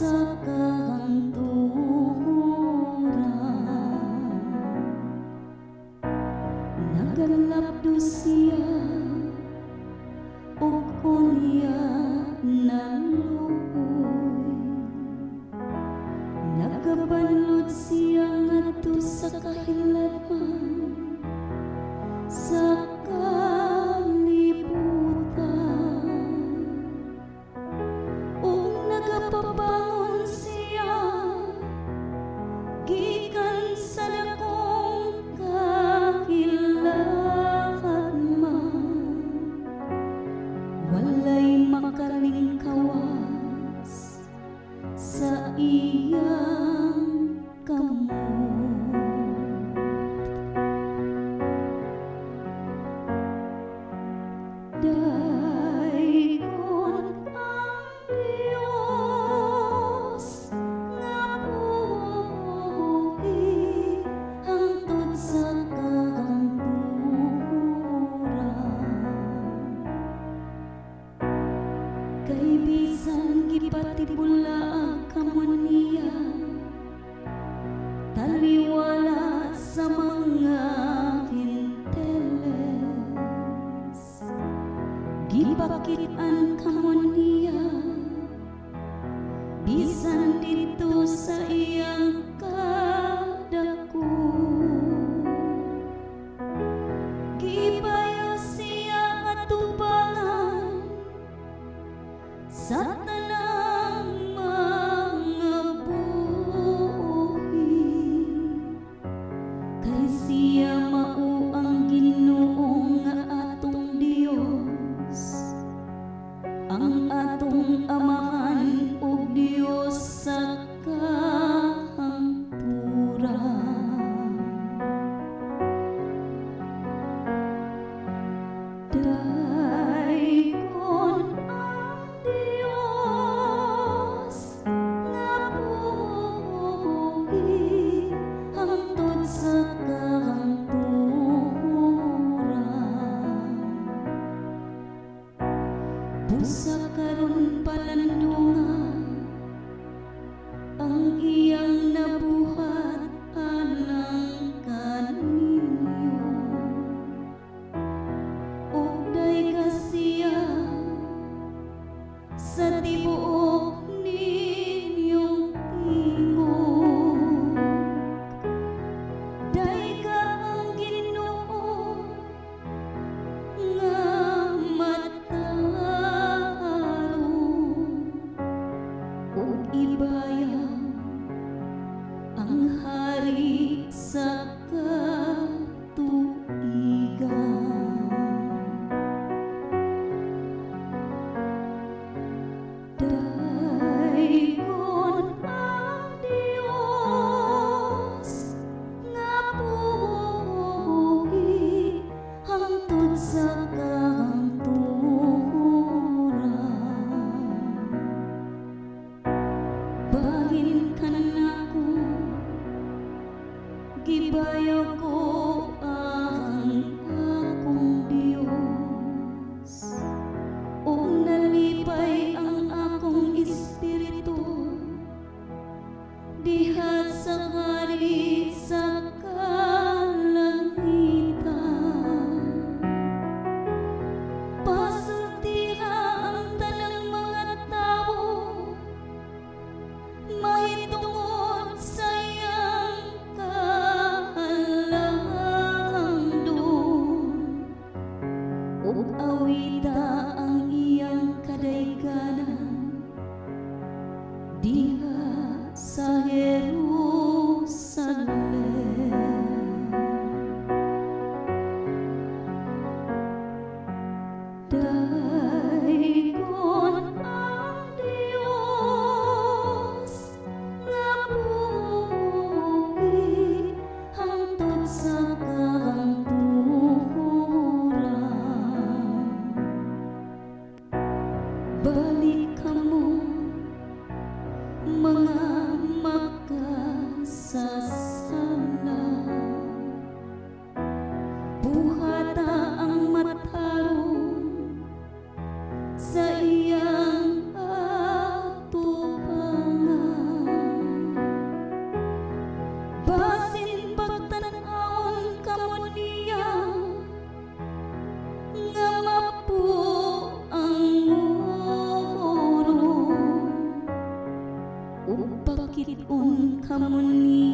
sa kahangturan. Nagalapdo siya ug unya naluoy. Nagabanlod siya ngadto sa kahiladman sa kalibutan ug nagapabangon siya gikan sa dakong kahiladman. Walay makalingkawas sa iyang kamot. Daygon ang Dios nga buhi hangtod sa kahangturan. Kay bisan gipatibulaag kamo niya, taliwala sa mga Henteles, gipakit-an kamo niya bisan didto sa iyang kadako. Gibayaw siya atubangan sa tanang mga buhi, kay siya mao ang Ginoo nga atong Dios, ang atong Amahan ug Dios sa kahangturan. Daygon ang Dios nga buhi hangtod sa kahangturan. Busa karon palandunga ang iyang nabuhat alang kaninyo, ug dayga siya sa tibuok ninyong tingog. Dayga ang Ginoo nga matarong, ug ibayaw ang hari sa katuigan. Daygon ang Dios nga buhi hangtod sa kahangturan. Bahin kanako, gibayaw ko ang akong Dios, ug nalipay ang akong espiritu diha sa hari sa kalangitan. Pasultiha ang tanang mga tawo mahitungod sa iyang kahalangdon, ug awita ang iyang kadayganan diha sa Jerusalem. Daygon ang Dios nga buhi hangtod sa kahangturan. Balik kamo, mga makasasala, buhata ang matarong sa iyang atubangan. Balik-on kamo niya.